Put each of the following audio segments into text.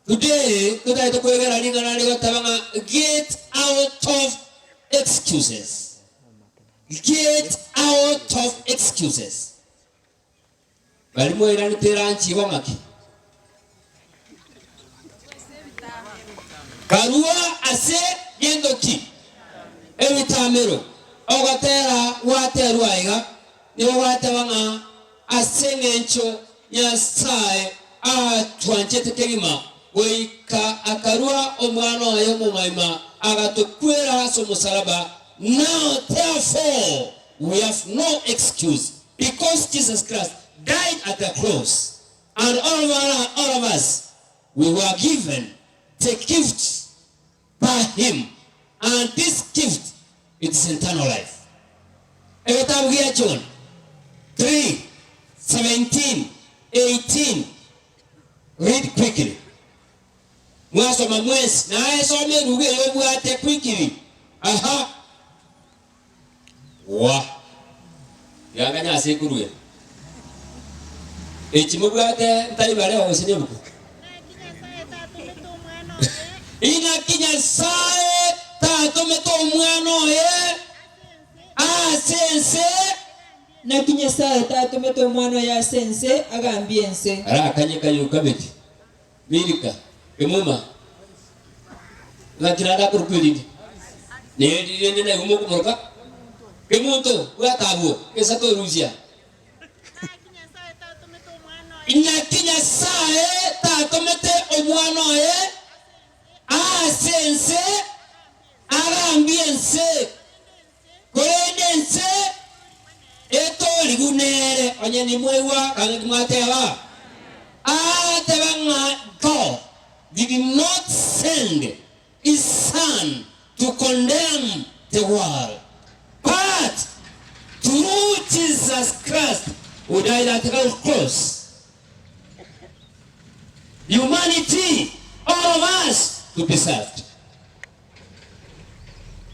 Today totagete kwegera ring'ana rigoteba ng'a get out of excuses. Get out of excuses. Baria mwairanete eranchi igo ng'aki? Karua ase gento ki? Ebitamero. Ogotera gwaterwa aiga nigo gwateba ng'a ase engencho Nyasae atwanchete kegima goika akarua Omwana oye omomaima agatokwera ase omosalaba, now therefore we have no excuse because Jesus Christ died at the cross and all of all of us we were given the gift by him and this gift it is eternal life. Egetabu gia John 3, 17, 18 read quickly. Mwasoma mwensi naye soma eruga eye obwate quickly. Aha. Wa. Yanganya ase ekurwera. Echi mobwate ntaibare gose nebuku. Naki Nyasae tatomete Omwana oye Inaki Nyasae tatomete Omwana oye ase ase ense. Naki Nyasae tatomete Omwana oye ase ense agambie ense. Arakanye kayokabeti Milika, Kemuma, ng'aki naende akorokwa erinde? Neri rende naigwe mokomoroka Kemunto, bwata abwo, gesa torusia. Naki Naki Nyasae Nyasae tatomete Omwana oye ase ense agambie ense, korende ense etoorigwe nere. Onye nimwaigwa kang'aki mwateba, aateba ng'a God did not send his son to condemn the world, but through Jesus Christ who died at the cross, humanity, all of us, to be saved.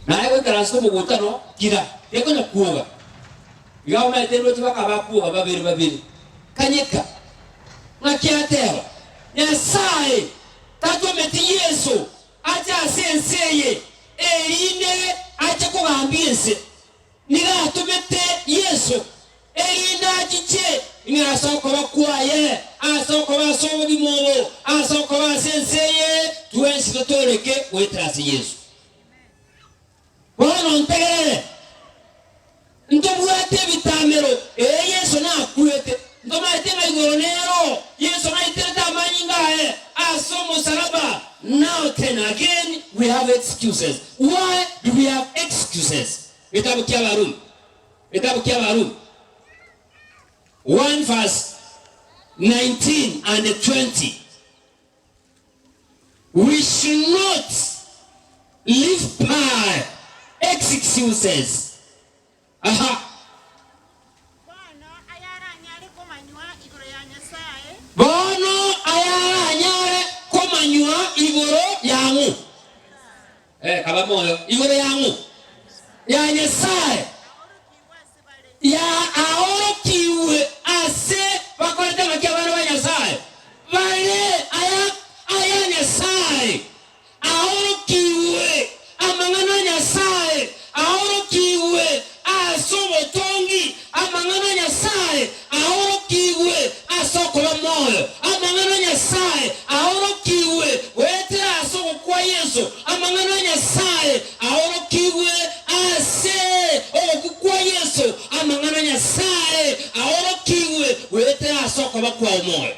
Naye goikaransa omogutano kira, tekonya kwoga. Iga omanyete ndoche bakaba bakwoga babere babere. Kanyeka, ng'aki ateba, Nyasae tatometi Yeso ache ase ense eye erinde ache kogambia ense. Nigo atomete Yeso erinde achiche ng'a ase okoba kwaye, ase okoba ase obogima obo, ase okoba ase ense eye, twensi totooreke goetera ase Yeso. Bono ntegerere, ntobwate ebitamero, ee, Yeso nakwete. Ntomaete ng'a igoro nero Yeso naiterete amanyinga aye ase omosalaba. Now then again we have excuses. Why do we have excuses? Getabu kia Abarumi, getabu kia Abarumi 1 verse 19 and 20. We should not live by excuses. Aha. Bono ayaranyare komanywa igoro ya Nyasae. Bono ayaranyare komanywa igoro yang'o? Eh, kaba moyo. Igoro yang'o? Ya Nyasae. Aorokigwe ase bare. Ya aorokigwe ase bakorete ng'aki abana ba Nyasae bare aya aya Nyasae aorokigwe amang'ana a Nyasae aorokigwe ase obotongi amang'ana a Nyasae aorokigwe ase okoba moyo amang'ana a Nyasae aorokigwe goetera ase ogokwa Yeso amang'ana a Nyasae aorokigwe ase ogokwa kwa Yeso amang'ana a Nyasae aorokigwe goetera ase okoba kwao moyo.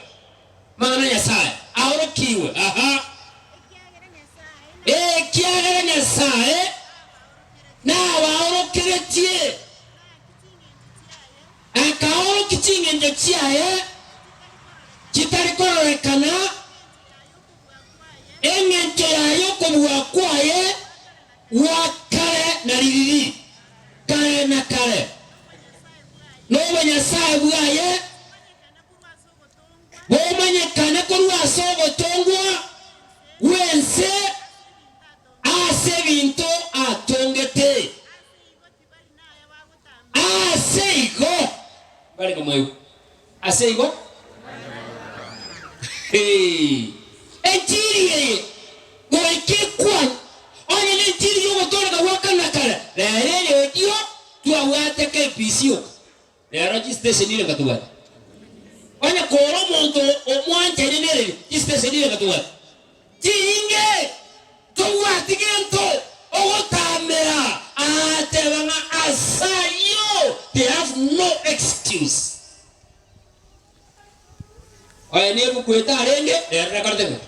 Amang'ana a Nyasae aorokigwe, aha. Ekiagera Ekiagera Nyasae Nyasae nabaorokeretie, akaorokia akaorokia chingencho chiaye chitari kororekana, engencho yaye okobua kwaye gwa kare na ririri, kare na kare, nobonyasae bwaye bomanyekane korwa ase ogotongwa gw'ense ase ebinto atongete. Ase igo Ase igo, barenge moigwe, ase igo, Hey. Enchiri. Enchiri eye goika ekwane, onye nenchiri y'ogotooreka gwa kare na kare, rero eredio twabwate KBC oka, rero chistation irenga tobwate? Onye kore omonto omwanchani neredio, chistation irenga tobwate? Chinyinge tobwati gento ogotamera aateba ng'a ase ayio they have no excuse. Oyo nebuku etarenge, rero rekorete ng'a?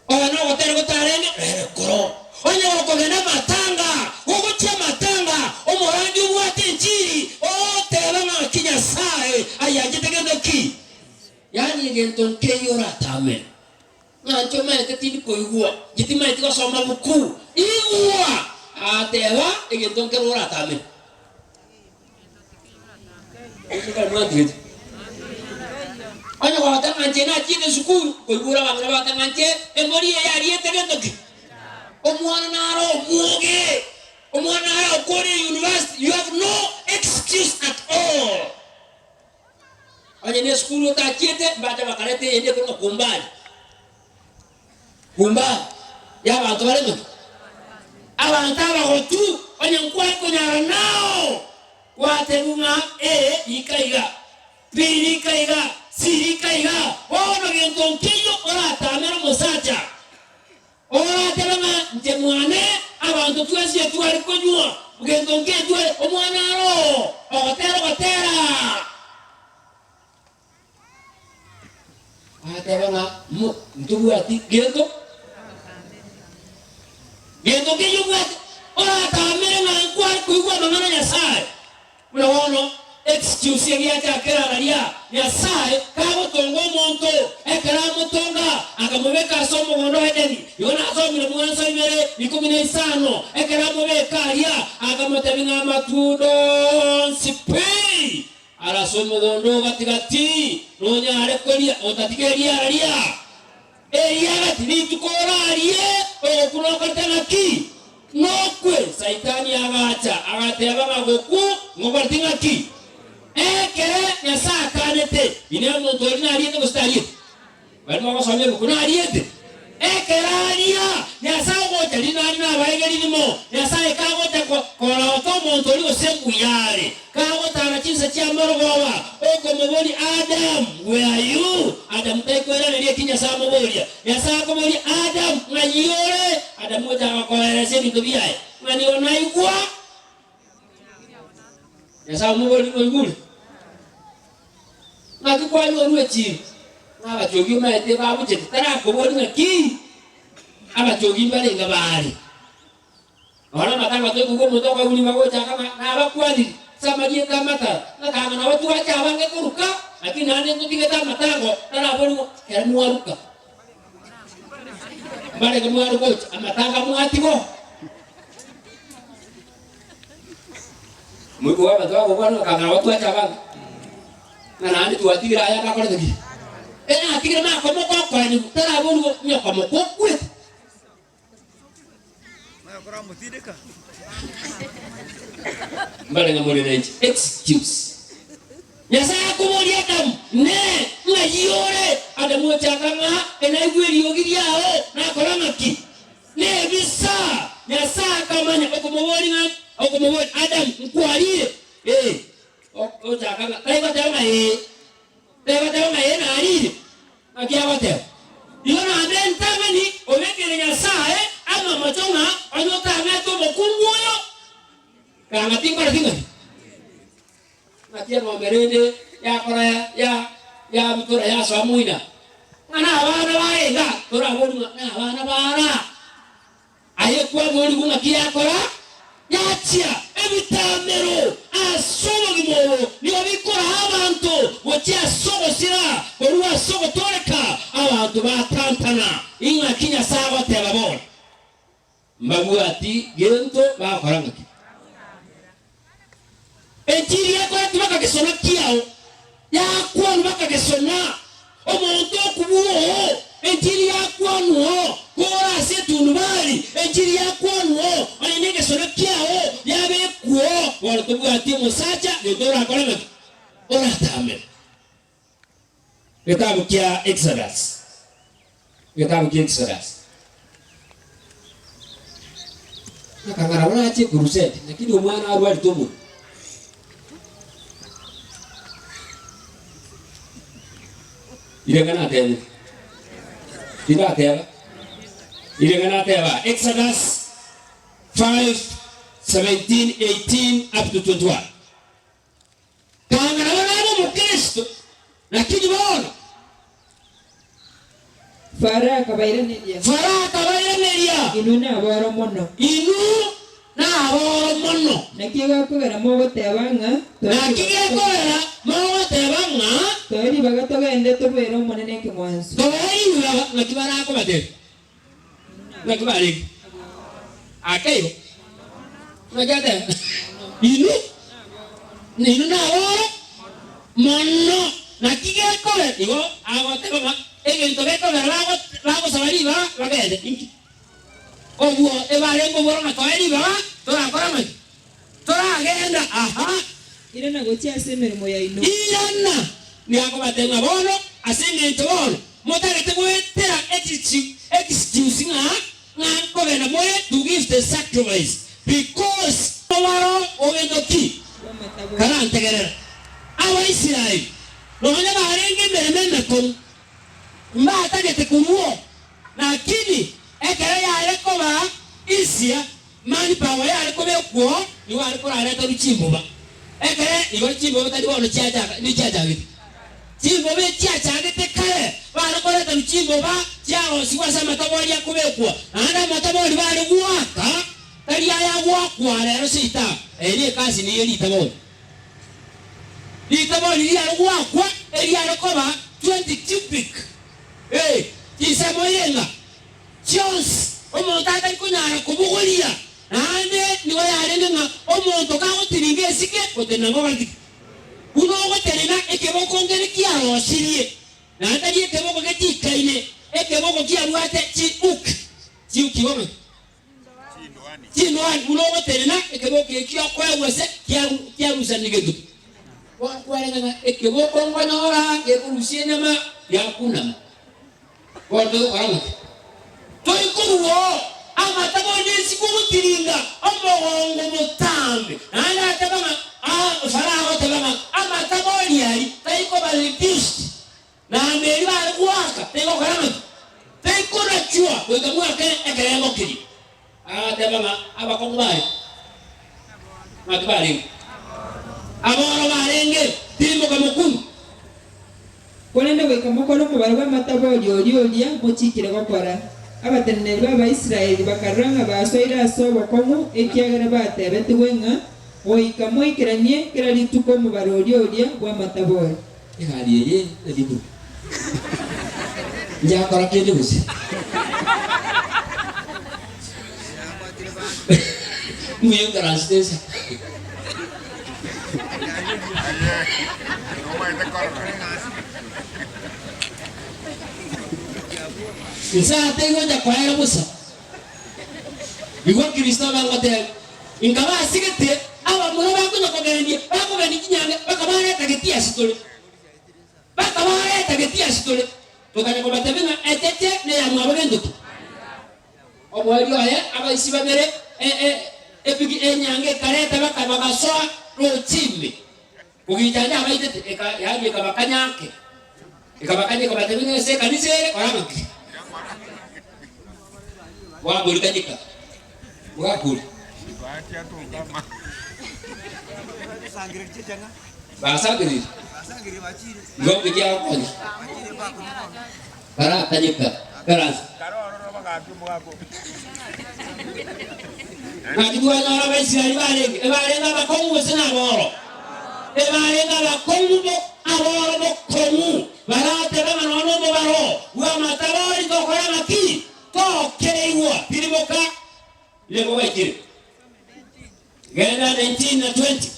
Oyo nogotera gotarenge, rero ekoro. Onye gokogenda amatanga, gogochia amatanga, omorandi obwate enchiri, ogoteba ng'a naki Nyasae ayanchete gento ki? Yaani egento nkeiyo oratamere. Ng'a inche omanyete tindi koigwa, inche timanyeti gosoma buku. Igwa! Agateba, Egento nkere oratamere. Onye gogoteba ng'a inche nachiete esukuru, nkoigure abang'ina bagoteba ng'a inche embori eye yariete gento ki? Omwana naro omwoge, omwana naro okore university, you have no excuse at all. Onye nesukuru otachiete, mbacha bakareta eyende ekorokwa kumbali. Kumbali y'abanto bare ng'aki? Abanto abagotu, onye nkware konyara nao, gwatebwa ng'a A rika iga, B rika iga, C rika iga, bono gento nkeiyo oratamere omosacha. Oratebe ng'a inche mwane abanto twensi etware konywa, gento nketware, omwana aro oo, ogotera ogotera. Agateba ng'a mo ntobwati gento, gento nkeiyo obwate, oratamere ng'a nkware koigwa amang'ana a Nyasaye. Buna bono excuse egiachakera raria, Nyasae kagotonga omonto, ekero amotonga akamobeka ase omogondo o Edeni, igo nasomire mwanso ibere ikomi na isano, ekero amobeka aria akamotebia ng'a amatunda onsi pi are ase omogondo o gati-gati nonyare koria, otatiga eriara ria Eriagati rituko orarie ogokwa nokorete ng'aki? Nokwe. Saitani agacha, agateba ng'a gokwa ngokoreti ng'aki? Ekere Nyasae akanete, inee omonto oria nariete gose tariete? Baria mogosoma ebuku nariete? Ekero aria Nyasae ogocha rinani nabaegeri rimo, Nyasae kagocha korota omonto oria gose mbuya are, Kagotara chinsa chi'amorogoba, okomoboria, Adamu, where are you? Adamu taikoiraneria eki Nyasae amoboria. Nyasae akoboria Adamu, Ng'ai ore? Adamu gochaka koeresia ebinto biaye, ng'a nigo naigwa. Nyasae omoboria, Ng'a oigure? Ng'aki kwanyorwa echiiro? Ng'a abachogi omanyete babuchete, tarakoboria ng'aki abachogi mbarenge baare. Nonya amatanga toigugwa omonto okoigwa nigo agochaka ng'a nabakwaniri ase amarieta amatara, ng'a kanga nabo twacha abange koruka, lakini naende ntotigete amatango taraborigwa ekero mwaruka. Mbarenge mware gocha amatanga mwatigo. Moigwe abanto bagokwana ng'a kanga nabo twacha abange, ng'a naende twatigire aya gakorete ki? Enatigire makomoka okoenigwa taraborigwa nyokomoka okwete. Mbare ng'a more nenche excuse. Nyasae akoboria Adamu, Nee, ng'ai ore? Adamu ochaka ng'a enaigwe eriogi riao, nakora ng'aki? Nebisa. Nyasae akamanya okomoboria ng'a okomoboria Adamu, nkwarire? Ee. Ochaka ng'a taigoteba ng'a ee. Taigoteba ng'a ee narire. Naki agoteba, Igo naende entang'ani obekere Nyasae amamocho ng'a onye otang'ete omokungu oyo, kanga tinkoreti ng'aki. Naki eng'ombe rende yakora yabutora yasoa moina, ng'a nabana baye iga, toraborie ng'a nabana bara. Aye kwaborigwe ng'aki yakora? Yachia ebitamero ase obogima obo nigo bikoraa abanto gochia ase ogosira, korwa ase ogotooreka abanto batantana. Ing'aki Nyasae agoteba bono? Mbabwati gento bagokora ng'aki? Enchiri yakoretwe bakagesona kiao, yakwanwa bakagesona, omonto okubua oo, enchiri yakwanwa oo, kore ase etundubari, enchiri yakwanwa oo, onye negesona kiao yabekwa oo, bono tobwati omosacha gento orakore ng'aki? Oratamere. Getabu kia Exodus. Egetabu kia Exodus. Akang'ara buna achie crusade, lakini omwana arwarete omonwe. Irenga natebire? Tindateba? Irenga nateba? Exodus 5, 17, 18 up to 21. Kang'ana bono abe omokristo, lakini bono. Farao akabairaneria. Farao akabairaneria. Inwe naboro mono. Inwe naboro mono. Naki gekogera mogoteba ng'a toe Naki gekogera mogoteba ng'a. Toe ribaga togende tobuere Omonene ekeng'wanso. Toe ribaga, naki barakobatebia? Naki barenge? Ake igo. Naki ateba? Inwe, inwe naboro mono. Naki gekogera igo agoteba ng'a egento gekogera bago bagosaba ribaga bagende inki? Obwo ebarenge obworo ng'a toe ribaga torakore amaki? Toragenda aha. Irana gochia ase emeremo yaino. Irana! Niakobatebia ng'a bono, ase engencho bono motagete goetera excuse ng'a ng'a nkogenda more to give the sacrifice because omobaro ogento ki? Karantegerera. Abaisraeli nonya barenge emeremo emekong'u mbatagete korua oo, lakini ekero yare koba easier Mani power yare kobekwa oo nigo are korareta ru chimboba. Ekere igo chimboba tari bono chiachaka ni chiachagete. Chimboba echiachagete kare bare koreta ru chimboba chiarosigwa ase amatabori akobekwa naende amatabori bare goaka tari aya goakwa rero seita eye ne ekasi niye ritabori. Ritabori riare goakwa eriare koba 20 cubic eh chinsemo irenga Chionsi omonto atari konyara kobogoria, naende nigo yarenge ng'a omonto kagotiringa esike, gotenena ngogatige. Buna ogotenena ekeboko nkere kiarosirie, naende tari ekeboko getiikaine, ekeboko kiabwate chihook, chihook igo ng'aki? Chindoani, buna ogotenena ekeboko ekio okoegwa ase kiarusania gento ki. Bono kwarenge ng'a ekeboko nkonyora gekorusia enyama giakunama. Bono togokora gaki? Toikorua oo amatabo nesiko ogotiringa omogongo motambe. Naende ateba ng'a aa Farao agoteba ng'a amatabo riari taikoba reduced, na ameri bare goaka taigokora ng'aki? Taikorachwa goika mwake ekerengo keria. Agateba ng'a abakong'u baye ng'aki barenge? Aboro barenge, tirimboka mokungu. Korende goika mokore omobaro bw'amatabori oria oria mochiikire gokora. Abateneneri b'Abaisraeli bakarora ng'a basoire ase obokong'u, ekiagera batebetigwe ng'a goika moikeranie kera rituko omobaro oria oria bw'amatabori. Egari eye neriguru, njakora kende gose? Mbuya oikaransete inse. Inse ataigo onye koera bosa. Igo Kristo abangotebia, Inkabasigete abamura bakonya kogendia, bakogendia chinyange, bakabareta getii ase tore. Bakabareta getii ase tore. Tokanya kobatebia ng'a echeche neyamwabo gento ki? Omoerio oye abaisi babere epiki enyange ekareta baka bagasoa roche ime. Kogicha abaitete eka yaani ekabakanya ake. Ekabakanya ekabatebia ng'a ase ekanisa ere kora ng'aki? Mwakori kanyika. Mwakori. Basangereire. Igo nki kiagokonya? Barakanyeka. Karansa. Naki twanyora Abaisraeli barenge? Ebarenge abakong'u gose naboro? Ebarenge abakong'u bo aboro bokong'u, baratebe ng'a nonya nomobaro bw'amatabori tokora ng'aki? Tokeigwa. Tiriboka nigo baikire. Genda 19 na 20.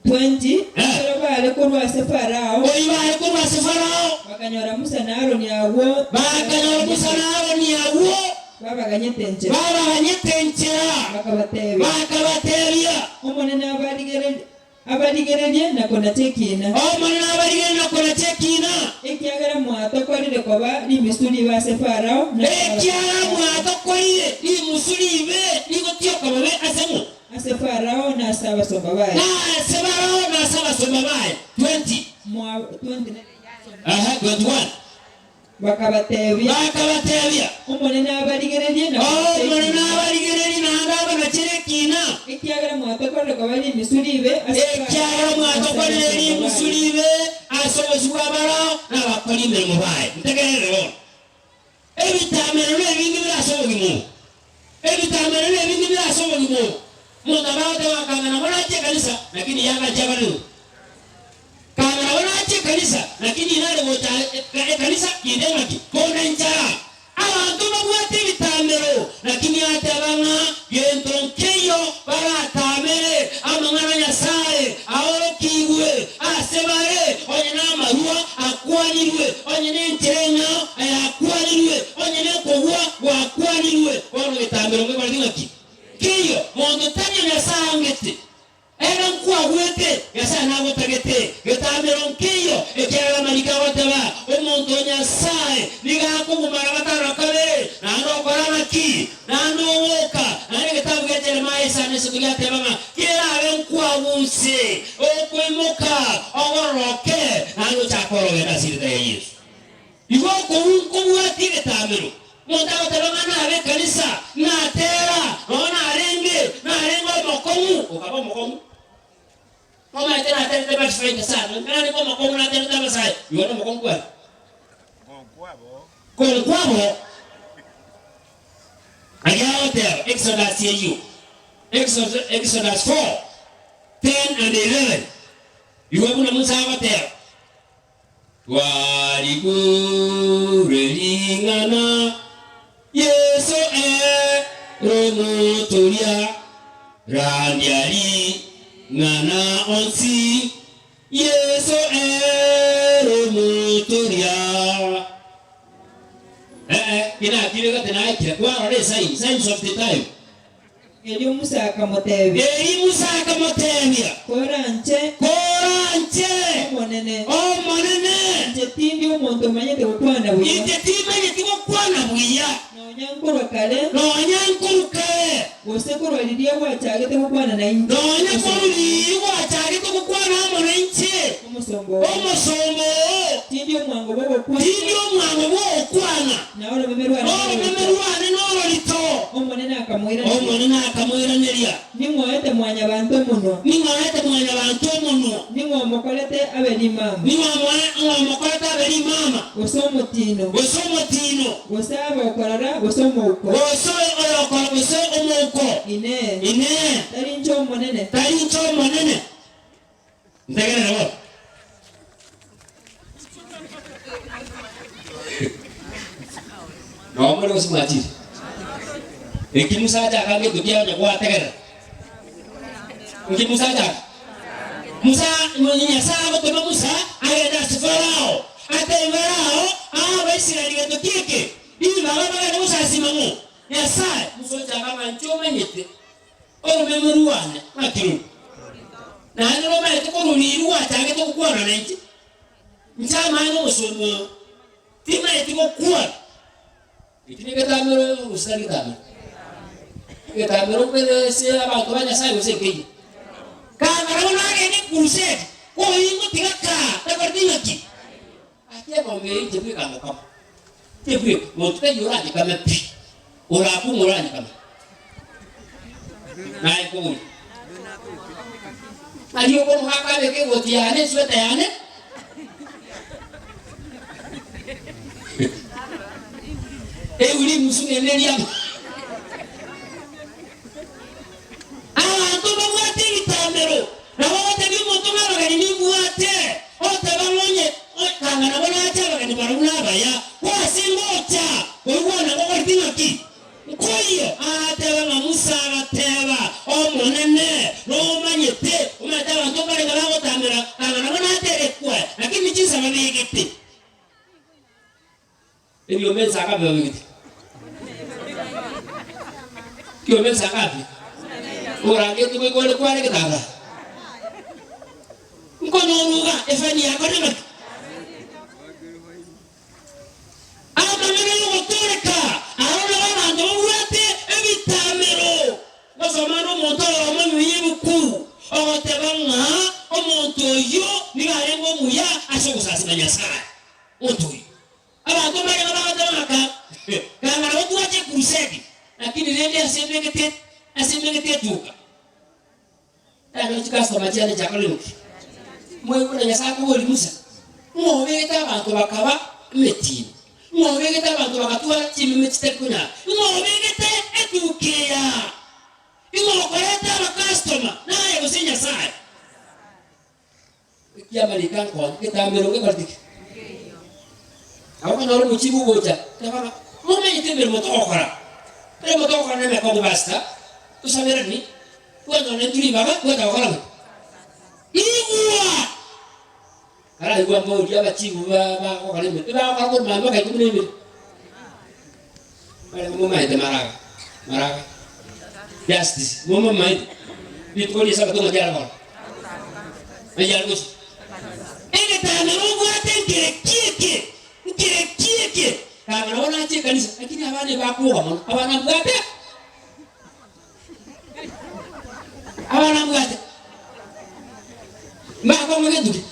20 Ekero baare korwa ase Farao. Oyio baare korwa ase Farao. Bakanyora Musa na Aroni agwo. Bakanyora Musa na Aroni agwo. Babaganyete enchera. Babaganyete enchera. Bakabatebia. Bakabatebia. Omonene abarigererie. Abarigererie na konacha ekiina. Omonene abarigererie na konacha ekiina. Ekiagera mwatokorire koba rimisu ribe ase Farao, na Ekiagera mwatokorire rimusu ribe rigotioka bobe ase ng'o? Ase Farao na ase abasomba baye. Na ase Farao na ase abasomba baye. 20. Mwa 20. Aha, 21. Bakabatebia. Bakabatebia. Omonene abarigererie na kobacha Omonene ekiina. abarigererie naende abanachere ekiina. Ekiagera mwatokorire koba rimisu ribe ase Farao Ekiagera na ase mwatokorire abasomba rimisu baye. ribe ase obosio bwa Farao na abakori emeremo baye. Ntegerere bono. Ebitamero nebinge bire ase obogima obo. Ebitamero nebinge bire ase obogima obo. Omonto nabo agoteba ng'a kanga nabo nachie ekanisa, lakini yagacha abareu. Kanga nabo nachie ekanisa, lakini inare gocha ekanisa kinde ng'aki? Konde nchara. Abanto mbabwate ebitamero, lakini ateba ng'a gento nkeiyo baratamere amang'ana a Nyasae aorokigwe ase bare, onye namarua akwanirwe, onye nenchera eng'ao ayakwanirwe, onye nokogwa gwakwanirwe. Bono getamero ngekoreti ng'aki? Nkeiyo. Monto tari o Nyasae angete. Ere nkwagwete, Nyasae nagotagete. Getamero nkeiyo, ekiagera amariko agoteba, Omonto o Nyasae nigo akogumara gatano na kabere, naende okora naki? Naende ogoka. Naende egetabu gia Jeremia isano isato giateba ng'a kerabe nkwaguse, okoimoka, ogororoke, naende ochake orogendo ase erieta ria Yeso. Igo okobua nkobwatie egetamero. Omonto agoteba ng'a nabe ekanisa, natera, nonya narenge, narenge omokong'u, okaba omokong'u. Omanyete naterete bakifaita sana, narenge omokong'u naterete abasae, igo nomokong'u kware. Konkwabo, aria agoteba, Exodus eyio, Exodus, Exodus 4, 10 and 11, igo buna Musa agoteba. Twarigure ring'ana, Yeso ere omotoria, Randia ring'ana onsi, Yeso ere omotoria. Eh, eh, kinakire gati naikire kwarora esign, signs of the time. Erio Musa akamotebia. Erio Musa akamotebia. Koranche. Koranche. Omonene. Omonene. Inche tindi omonto omanyete gokwana buya. Inche timanyeti gokwana buya. Nonya nkorwa kare. Nonya nkorwa kare. Gose korwa riria gwachagete gokwana nainche. Nonya korwa riria gwachagete gokwana amo nainche. Omosomba oo. Omosomba oo. Tindi omwango bw'ogokwana. Tindi omwango bw'ogokwana. Na oromeme rwane Oromeme rwane nororito. Omonene akamoiraneria. Omonene akamoiraneria. Ning'o oete Mwanyabaanto omonwa? Ning'o oete Mwanyabaanto omonwa? Ning'o omokorete abe rimama? Ning'o omokorete abe rimama? Gose omotino. Gose omotino. Gose abe okorora, gose omouko. Gose oyokorora, gose omouko. Inee! Inee! Tari inche Omonene? Tari inche Omonene? Ntegerere bono. Noo more gose mwachire? Eki Musa achaka ngento ki onye gwategerera? Nki Musa achaka? Musa, Nyasae agotoma Musa agende ase Farao, atebie Farao aa Abaisraeli gento ki eke, ribaga bagende gosasima ng'o? Nyasae. Musa ochaka ng'a inche omanyete Oromeme rwane ng'aki rore, naende romaete korwa riiri gwachagete gokwana nainche. Inche amaene omosomba oo, timaeti gokwana. Eki negetamero gose tari getamero? Egetamero nkere ase abanto ba Nyasae gose nkeiyo? Kang'ara bono agende ekurusedi, koingo tiga kaa takoreti ng'aki? Ase eng'ombe eye inche bweka ngokama, inche bweka, monto taiyo oranyekame pi, orakung'u oranyekame. Naye nkoboria, Aria okomoaka abeke egoti yane, esweta yane? Erio rimusu ng'ende riama. Abanto mbabwate ebitamero, nabo ogotebia omonto ng'a abageni nimbwate, oteba ng'a onye kanga nabo nache abageni barabwo nabaya, ko ase ngocha koigwana ngokoreti ng'aki? Nkoiyo. Agateba ng'a Musa agateba, Omonene, nomanyete, omanyete abanto mbarenge bagotamera, kanga nabo naterekwe, lakini chinsa babegete. Ebioma ensangapi babegete? Ebioma ensangapi? Orangeti goika ore kware getanda. Nkonyoruga efaini yakorire ng'aki? Amang'ana y'ogotooreka aro nabo abanto babwate ebitamero. Ngosoma ande omonto oyomo nyuma y'ebuku ogoteba ng'a omonto oyio nigo arenge omuya ase ogosasima Nyasae. Omonto oyio. Abanto mbarenge bagoteba ng'a ka kang'ana gotwache ekurusedi, lakini rende ase emegete ase emegete etuka. Ekero chikastoma chiane chiakorire ki? Moigwe buna Nyasae akoboria Musa, Ng'o obegete abanto bakaba emetino? Ng'o obegete abanto bagatwara chimeme chitari konyara? Ng'o obegete etuka eya? Ing'o okoreta abakastoma? Naye gose Nyasae? Ekiamariko nkonya getamero ngekorete ki? Nabo okonyora omochibi ogocha, teba ng'a momanyete emeremo togokora, emeremo togokora nemekong'u pastor, tosaberani, twanyora naintwe ribaga twacha gokora ng'a? Igwa! Karaigwa mboria abachibu ba bagokora emeremo, ebagokora korwa mambia mpaka ikomi na ibere. Barenge momaete maraga, maraga, justice, momomaete, rituko ria esabato ng'a riare gokora? Ng'ai are gochia? Egetamero obwate nkere ki eke? Nkere ki eke? Kang'ana bono nachie ekanisa, lakini abana ebakwoga mono, abana mbwate? Abana mbwate? Mbakong'a gento ki?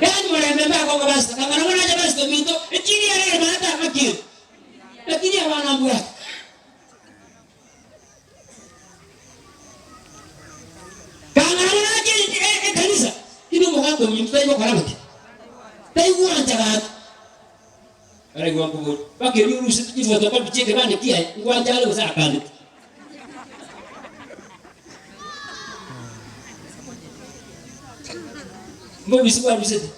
Yaani morembe mbakong'a pastor, kang'ana bono nacha pastor ominto, ekiri arere maate amakire. Lakini abana mbwate? Kang'ana bono nache ekanisa, lakini omogaka ominto tari gokora goti? Tari gwancha gaki. Baraigwa nkoboria, Bakeria oruseti chifotokopi chi'ekebande kiaye, ngwancha are gose akanete? Mbobisi bwarusete?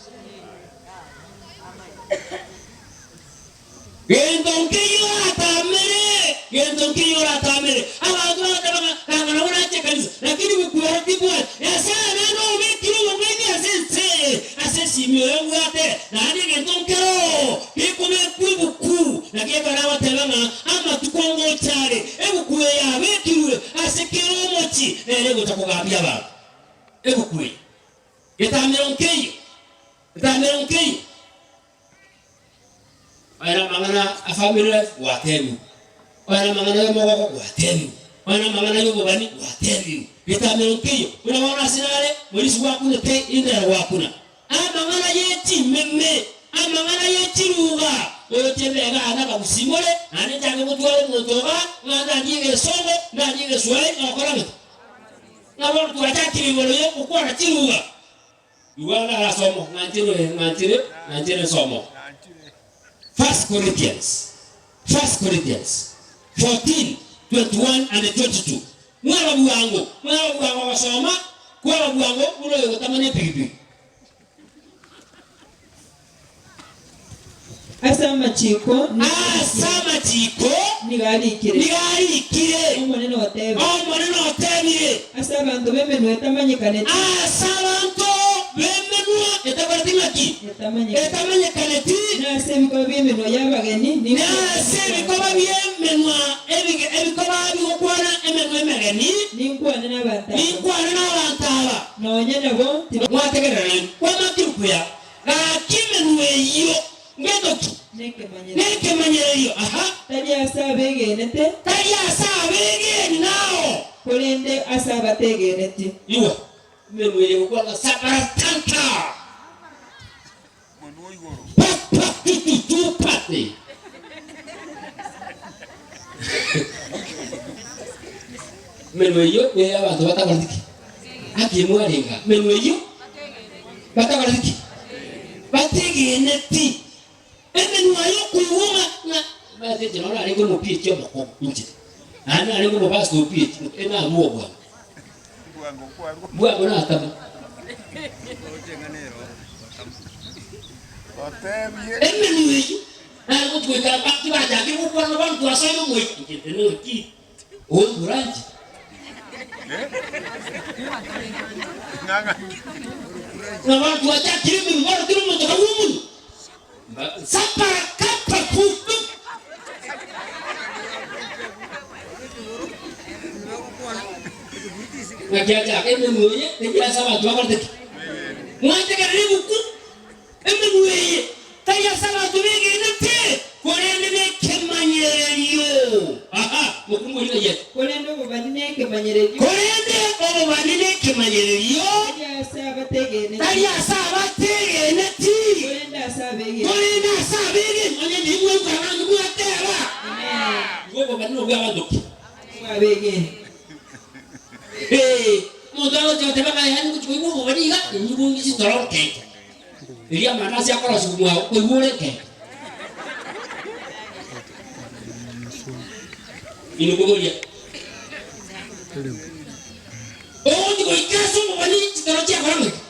Gento nkeiyo oratamere, gento nkeiyo oratamere. Abanto bagateba ng'a kanga nabo nache ekanisa, lakini gokwera tibwati. Nyasae naende obekire obong'aini ase ense eye, ase esimi oyo obwate, naende egento nkeroo gekobekwa ebuku, naki ekero agoteba ng'a amatuko ngocha are, ebuku eye yabekirwe ase kera omochie, nere egocha kogambia abanto. Ebuku eye. Getamero nkeiyo, getamero nkeiyo. Onye namang'ana a family life gwatebigwe, onye namang'ana y'omogoko gwatebigwe, onye namang'ana y'obobani gwatebigwe. Getamero nkeiyo, buna bono ase nare morisi gwakunete indero gwakuna. Amang'ana ye chimeme, amang'ana ye chiruga, oroche mbega aa nabagusii more, naende nchake gotwara omonto iga, ng'a ndandie egesongo, ndandie egeswahili, nogokora ng'aki? Ng'a bono twachakire igoro y'ogokwana chiruga. Igwa narasomo, ng'anchire, ng'anchire, ng'anchire nsomo. First Corinthians, First Corinthians 14, 21 and 22. Mwaba bwango, mwaba bwango gosoma, kwaba bwango buna oyogotamana epigipigi. Ase amachiko Ase amachiko nigo arikire. nigo arikire. Omonene otebire. Omonene otebire. Ase abanto b'emenwa etamanyekaneti. Ase abanto b'emenwa etakoreti ng'aki? Etamanyekaneti. Etamanyekaneti. Na ase ebikoba bi'emenwa y'abageni. Na ase ebikoba bi'emenwa ebikoba bigokwana emenwa emegeni. Ninkwane nabanto aba. Ninkwane nabanto aba. Nonya nabo tiba. Mwategerera nainwe. Kwamakire okuya. Gaki emenwa eyio ngento ki? Nekemanyererio. Nekemanyererio. Aha. Tari ase abegenete. Tari ase abegeni nao. Korende ase abategeneti. Igwa, emenwa eye egokwana sabaratanta. Papa tututu pate. Emenwa eyio neye abanto batakoreti ki? Aki mwarenga emenwa eyio batakoreti ki? Bategeneti. Emenwa yokoigwa ng'a ng'a omanyete inche noro narenge omoPH omokong'u inche, naende narenge omopastor o PH, enarua obwango. Bwango natama. Emenwa eyio nare gotuekera ba tibachakire gokwana bono twasoire omoika inche ntenene ki ombura inche. Ng'a bono twachakire emenwa bono kera omonto akagwa omonwa. Sapara kapa pupu. Ng'aki achaka emenwa eye teri ase abanto bakorete ki? Mwantegerere ebuku, emenwa eye tari ase abanto begenete, korende nekemanyererio. Aha, mokungu oria ng'ai Korende obobani nekemanyererio. Korende obobani nekemanyererio. Tari ase abategeneti. Tari ase abategeneti. Korende ase abegenwa. Korende ase abegenwa. Onye nimwaigwa abanto mwateba. Amen. Igo obobani nobw'abanto ki? Obw'abegenwa. Ee, omonto agocha goteba ng'a yaani ngochia koigwa obobani iga, inwe chitoro nkenke. Erio amandasi akorosigwa mwao, koigwa ore nkenke. Inwe koboria. Ogochia goika ase obobani chitoro chiakora ng'aki?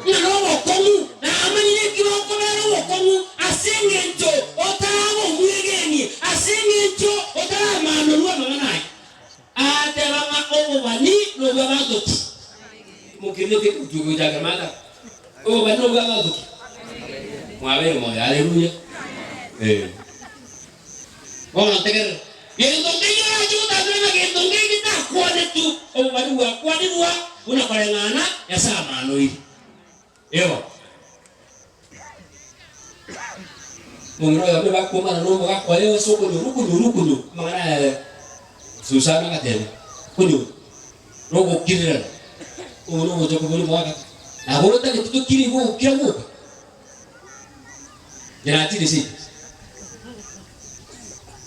Ng'a nobokong'u, namanyire eki bokobera obokong'u ase engencho otaraba omwegeni, ase engencho otaramanorwa amang'ana aya. Agateba ng'a obobani nobw'abanto ki? Mokerete gochia gochakera mang'ana. Obobani nobw'abanto ki? Mwabeire moyo. Haleluya. Eh. Bono ntegerere. Gento nkeiyo orache gotambera ng'a gento nkeiyo getakwanetwe, obobani bwakwanirwa buna koreng'ana Nyasae amanoire. Ewa. Omong'ina oyomo bakomana nomogaka oye ase okonyora okonyora okonyora amang'ana aya rero. Susana agateba, Okonyora na ogokirerana, obo nogocha koboria omogaka, nabo otagete tokire igo ogokira gwoka? Inche nachire seito.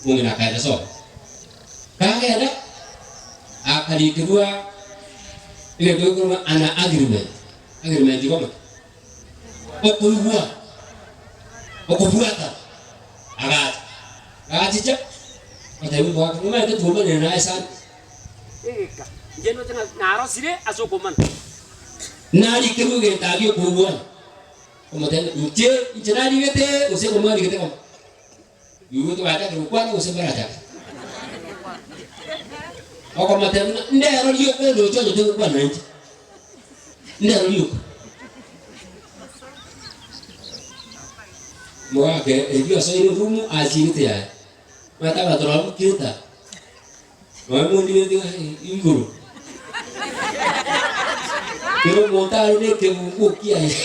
Omong'ina akaenda sobo. Kagenda, akarikerwa egento gekorokwa an agreement. Agreement igo ng'aki? Okoigwa, okobwatana. Agacha, agachicha, agatebia omogaka, nomanyete twomanire naye sana. Egeka, inche ndoche ng'a narosire ase okomana. Narikerwe egento aria okoigwana. Omotebia, inche, inche narigete gose komwarigete bono. Igo togachakire gokwana gose mbarachake. Okomotebia buna ndero rioka ondoche onye togokwana nainche. Ndero rioka. Mogake erio asoire erumu achirete yaye. Omanyete abanto nabo mokirete aa. Nonya mondigereti ng'a igoro. Kera omonto are na ekebunguo kiaye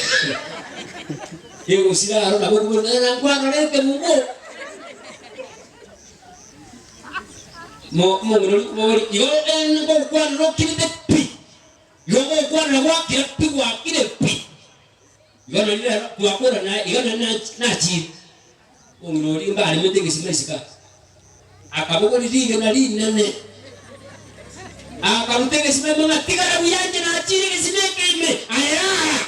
kegosira aro nabo okobora ng'a na nkwanora ekebunguo. Mo omong'ina oria okoboria igo ngokwanera okirete pi, igo ngokwanera gwakira pi gwakire pi. Igo nari rero twakora naye igo nari nachire. Omong'ina oria mbaremete egesima isiko aa, akabogoria rigena rinene, akaruta egesima ime ng'a tigara buya inche nachire egesima eke ime, aye rara.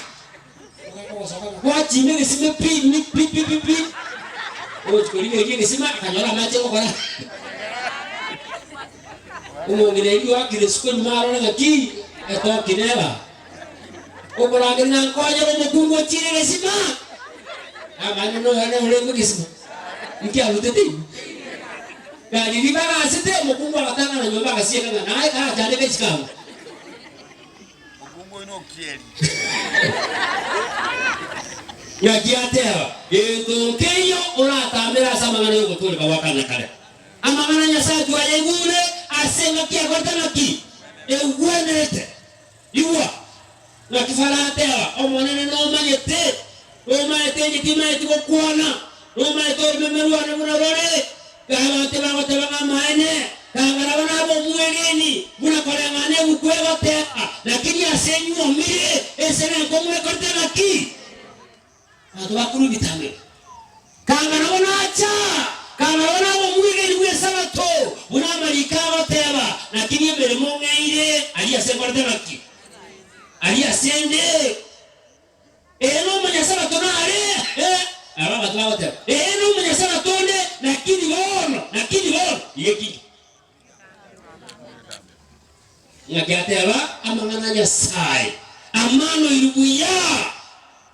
Ogosoka ng'a gwachima egesima pi mi pi pi pi pi, ogochia korigereria egesima akanyora amache gokora Omong'ina erio oakire isiko nyuma arore ng'aki etoki neba. Okorangeria na nkonyere omokungu ochiire egesima. Namanye noyone orenge egesima. Inki arutete ime? Na riria bagasete, omokungu agatang'ana nyomba agasieka ng'a naye karachandeke isiko agwo. Omokungu oyo nokieri. Naki ateba, Gento nkeiyo oratamere ase amang'ana y'ogotooreka gwa kare na kare. Amang'ana a Nyasae twayaigure ase engaki akorete ng'aki? Egwenerete. Igwa, naki Farao ateba, Omonene nomanyete, nomaete inche timaeti gokwana, nomaete oromeme rwane buna rore. Abanto bagoteba ng'a amaene, tanga nabo nabe omwegeni, buna koreng'ana ebuku egoteba, lakini ase enyuomire, ense nenkong'u ekorete ng'aki? Abanto bakorwa ebitambero. Kanga nabo nacha, kanga nabo nabe omwegeni bw'Esabato, buna amariko agoteba, lakini emeremo ng'eire aria ase nkorete ng'aki? Aria ase nde. Ee nomonyasabato nare, ee, aba abanto bagoteba, ee nomonyasabato onde, lakini bono, lakini bono, iga ekindi. Ng'aki ateba amang'ana a Nyasae amanoirwe buya,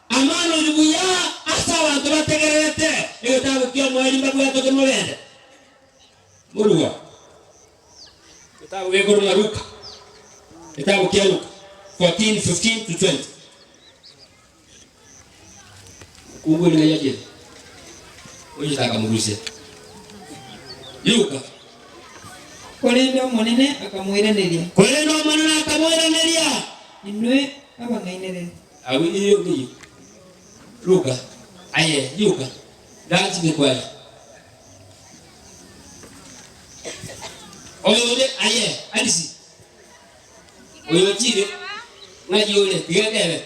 amanoirwe buya ase abanto bategererete egetabu ki'omoerio mbabwatoke mogende. Morua egetabu gekorwa ng'a Luka, egetabu kia Luka 14, 15 to 20. Omokungu oria ng'ai achiete? Oyochete akamorusia. Luka. Korende Omonene akamoiraneria. Korende Omonene akamoiraneria. Inwe abang'ainereria. Agwo eyio ng'eyio. Luka, aye Luka, ranchire kwaye. Oyonde, aye Alisi, oyochire, ng'ai ore? Tiga ntebe.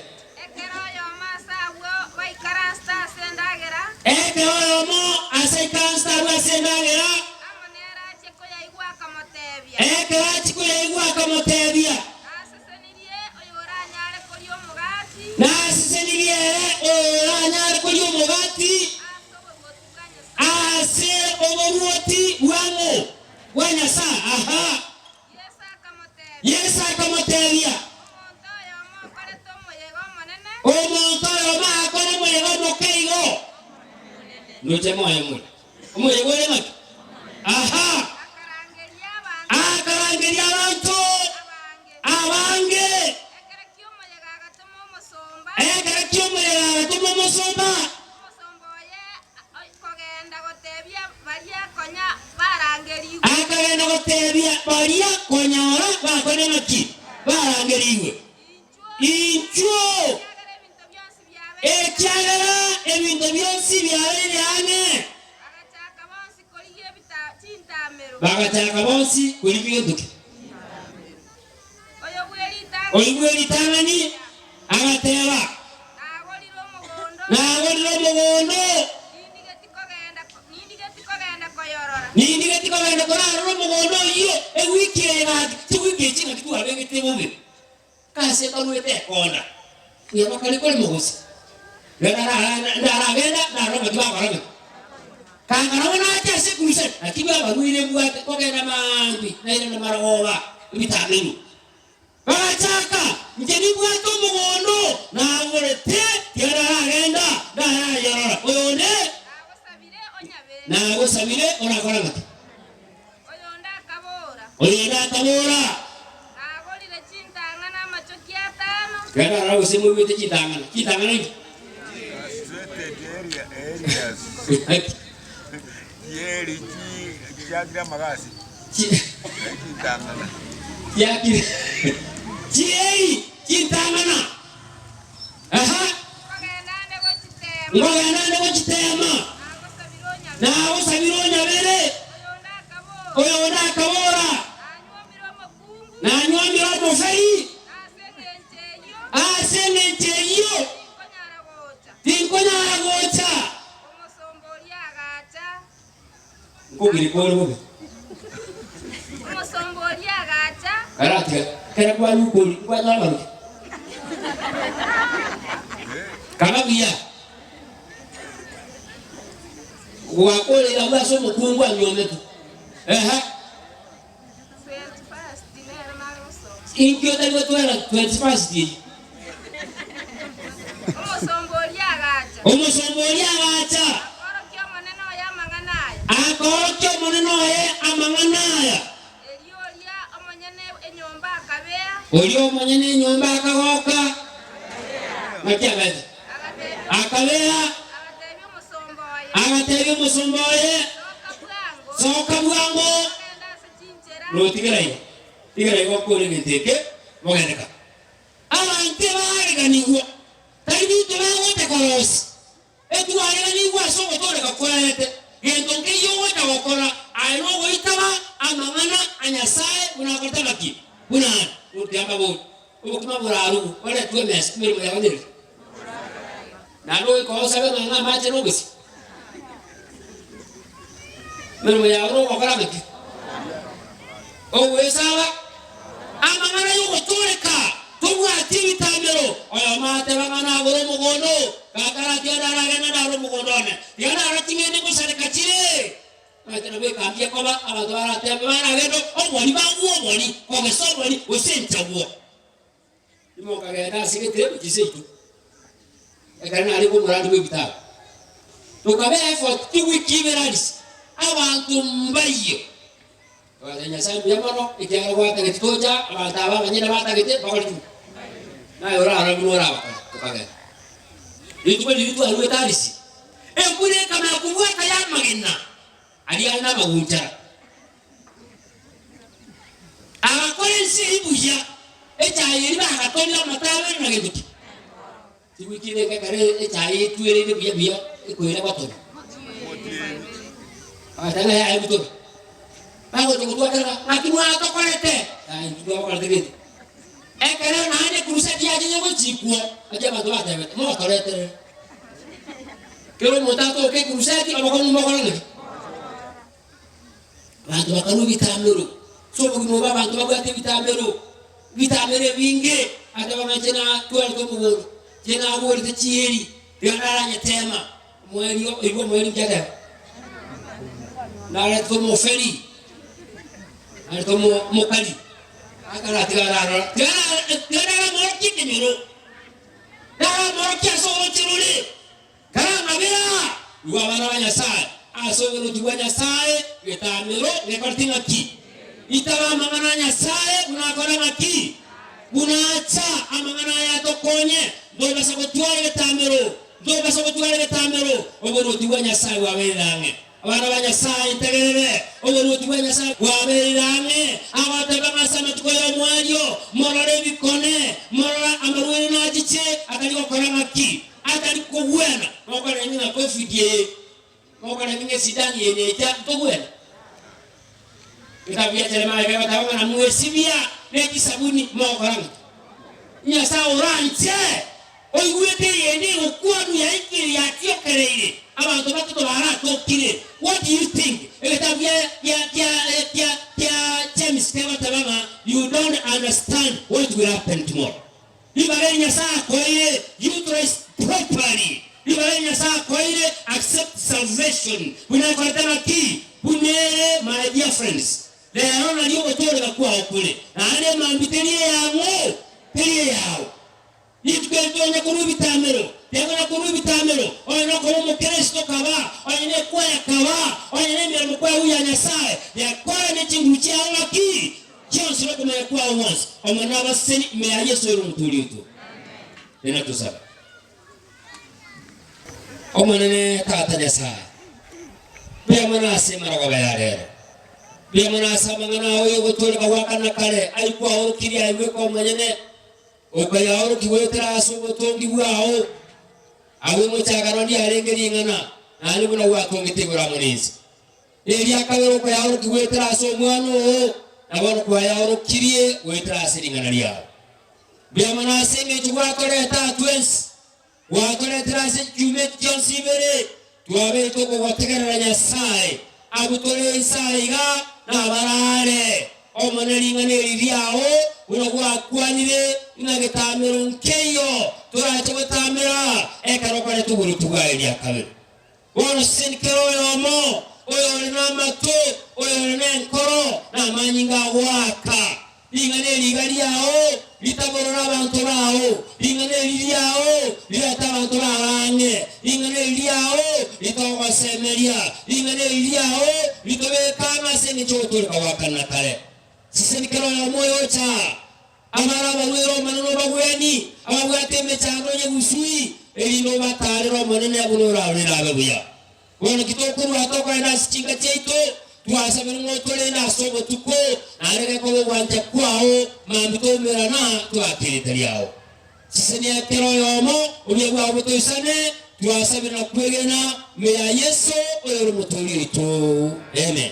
Ekero oyomo ase abwo baikaransete ase endagera. Ekero oyomo ase aikaransete abwo ase endagera. Amo nere achie koyaigwa akamotebia. Ekero achia koyaigwa akamotebia. Nasesenirie oyoranyare koria omogati. Nasesenirie ere oyoranyare koria omogati. Ase oboruoti bwa Nyasae. Ase oboruoti bwa ng'o? Bwa Nyasae. Aha. Yeso akamotebia. Yeso akamotebia. Omonto oyomo okorete omoyega omonene. Omonto oyomo akore omoyega omoke igo. Ndoche moyo more. Omoyega ore ng'aki? Aha. Akarangeria abanto. Akarangeria abanto. Abange. Abange. Ekero ki'omoyega agatoma omosomba. Ekero ki'omoyega agatoma omosomba. Omosomba oye kogenda gotebia baria konya barangerigwe. Akagenda gotebia baria konyora bakore ng'aki? Barangerigwe. Inchuo! Inchuo! Ekiagera Ekiagera ebinto bionsi biabeire ang'e. Bagachaka bonsi korigia chintamero. Bagachaka bonsi korigia gento ki? Oyo bwe ritang'ani. Oyo bwe ritang'ani agateba. Nagorire omogondo. Nagorire omogondo. Nindigeti kogenda, nindigeti kogenda koyorora. Nindigeti kogenda korarora omogondo oyio ewiki eye gaki, chiwiki echi ng'aki twabegete bobe. Ase baruete ekonda, buya bakare korema gose ndaragenda narora ng'aki bakora ng'aki. Kangaraba nache ase ekurusade, naki bwabaruire mbwate kogenda maambia nairana marogoba ebitang'ani. Bagachaka, Inche nimbwate omogondo nagorete, tiga naragenda ndarayorora. Oyonde, Nagosabire nagosabire orakore ng'aki? Oyonde akabora. Oyonde akabora. Nagorire chintang'ana amachoki atano. Genda orore gose moigwete chintang'ana. Chintang'ana inki? Castrated area, areas. Chieri chi chiakire amagasi. Chi- Chintang'ana. Chiakire. Chieri chintang'ana. Aha. Nkogenda ande gochiteema. Nkogenda ande gochiteema. Nagosabire onyabere. Nagosabire onyabere. Oyonde akabora. Oyonde akabora. Nanywomire omokungu. Nanywomire omoferi. Ase engencho eyio. Ase engencho eyio. Tinkonyara gocha. Tinkonyara gocha. Omosomba oria agacha. Nkogiri kore bobe. Omosomba oria agacha. Karatiga kera kwanywa ukori nkwanyora amaruki. Kaba buya. Gwakoreire abwo ase omokungu anywometwe. Ehe. Inki otari gotwera 21st eyio? Omosomba oria agacha. Omosomba oria agacha. Akaorokia omonene oye amang'ana aya. Akaorokia omonene oye amang'ana aya. Erio oria omonyene enyomba akabea. Oria omonyene enyomba akagoka. Naki abete? Akabea. Agatebia omosomba oye. Agatebia omosomba oye. Soka bwango. Soka bwango. Ogende ase chinchera. Notigera igo. Tigera igo okore egento eke, mogendeka. Abanto ebaareganigwa, tari binto bagocha korosia. Etwareganigwe ase ogotooreka kwaete, gento nkeiyo ogocha gokora, aye nogoitaba amang'ana a Nyasae buna akorete ng'aki? Buna are. Otiamba bori, obokima borarugwe, boretwe emesa, emeremo yao nereri? Naende goika osabe ng'a ng'a amache na obosie. Emeremo yao nogokora ng'aki? Ogwesaba amang'ana y'ogotooreka, tobwati ebitamero. Oyomo ateba ng'a nagore omogondo oo, gakara tiga naragende nare omogondo one, tiga naro ching'ende ngosareka chire. Omanyete nabo ekambi ekoba, abanto baratebe baragende obori bagwe obori, kogesa obori, gose enchagwa. Timokagenda ase egetebo chiseito, ekero narenge omorandi bw'ebitabu. Tokaba effort chiwiki ibere aria, abanto mbayio. Togatebia Nyasae mbuya mono, ekiagera gwatagete tocha, abanto aba abanyene batagete bakore ki? Naye orarore buna orabakore. Tokagenda. Rituko riria twaruete Arisi, embura ekamanya kobwata y'amagena aria are namagunchara. Agakora ense eyio buya, echaye eria bagatorire amata abere na gento ki. Chiwiki ere ekero echae etwereire buya buya ekoira gotoba. Agateba ng'a yaya butobe. Bagocha gotwakera ng'a ng'aki mwatokorete? Yaya intwe twabakorete gento. Ekero naende crusade yacha gochikwa, naki abanto batebete, motoreterere. Kera omonto atoke ecrusade, obokong'u mbokore ng'aki? Abanto bakarua ebitamero, ase obogima obo abanto babwate ebitamero, ebitamero ebinge, ateba ng'a inche natwarete omogondo, inche nagorete chieri, tiga naranyetema, omoerio oigwe omoerio inki ateba? Narete omoferi, narete omo omokari, akara tiga ararora, tiga arara tiga naramorokia ekenyoro, naramorokia ase oroche rore. Karang'abera igo abana ba Nyasae ase oboruoti bwa Nyasae, getamero gekorete ng'aki? Itaba amang'ana a Nyasae buna akora ng'aki? Buna acha amang'ana aya atokonye, ntobasa gotwara egetamero, ntobasa gotwara egetamero, oboruoti bwa Nyasae bwabeire ang'e. Abana ba Nyasae, ntegerere, oboruoti bwa Nyasae bwabeire ang'e. Agoteba ng'a ase amatuko y'omoerio morore ebikone, morore amarwaire nachiche atari gokora ng'aki, atari kogwena. Mokorenge ng'a Covid eye, mokorenge ng'a esindani eye necha, ntogwena. Egetabu gia Jeremiah kegoteba ng'a namwesibia ne chisabuni, mogokora ng'aki? Nyasae oranche oigwete eyende egokwanwa yaikire yatiokereire abanto batato baratokire. What do you think? Egetabu gia gia gia gia gia James kegoteba ng'a you don't understand what will happen tomorrow. Ribaga eri Nyasae akoeire, utilize properly. Ribaga eri Nyasae akoeire, accept salvation. Buna ekorete ng'aki? Buna ere my dear friends. Rero nario ogotooreka kwao kore, naende emambia teri eyang'o, teri eyao. Rituko eri tonya korwa ebitamero, tebana korwa ebitamero, onye nokoba omokeresito kaba, onye nekwaya kaba, onye nemeremo kwao ya Nyasae, yakora ne chinguru chiao ng'aki? Chionsi nokomanya kwao gwonsi. Omonene abasesenie ime ya Yeso ere Omotoori oito. Renda tosabe. Omonene Tata Nyasae, mbuya mono ase emarogoba ya rero. Mbuya mono ase amang'ana ao y'ogotooreka gwa kare na kare, ayio kwaorokirie aye bweka omonyene, okayaorokia goetera ase obotongi bwao. Agwo omochakano ndiarenge ring'ana, naende buna gwatongete igoro amo nense. Eria kabere okoyaorokia goetera ase Omwana oo, na bono kwayaorokirie goetera ase ring'ana riao. Mbuya mono ase engencho gwatoreta aa twensi, gwatoretire ase chichuma echi chionsi ibere, twabeire tokogotegerera Nyasae. Abwo tore inse aiga nabarare. Omonene ring'ana eri riao, buna gwakwanire, ng'a getamero nkeiyo torache gotamera ekero okoreta oboruoti bwaye ria kabere. Bono seseni kera oyomo oyore namato, oyore nenkoro, namanyinga agoaka. Ring'ana eri iga riao ritaborore abanto bao, ring'ana eri riao rirete abanto bao ang'e, ring'ana eri riao ritogosemeria, ring'ana eri riao ritobeke ang'e ase engencho y'ogotooreka gwa kare na kare. Seseni kera oyomo oyocha Abare abarwaire Omonene obagwenie, ababwate emechando onye gusui, erinde obataarere Omonene buna orarorere abe buya. Bono ki tokorua tokoenda ase chinka chiaito, twasabire ng'a otorende ase obotuko, naende gekoba ogwancha kwao, mambia toumerana toake erieta riao. Sesenia kera oyomo, obuya bwao botoisane, twasabire na kwegena ime ya Yeso, oyore Omotoori oito. Amen.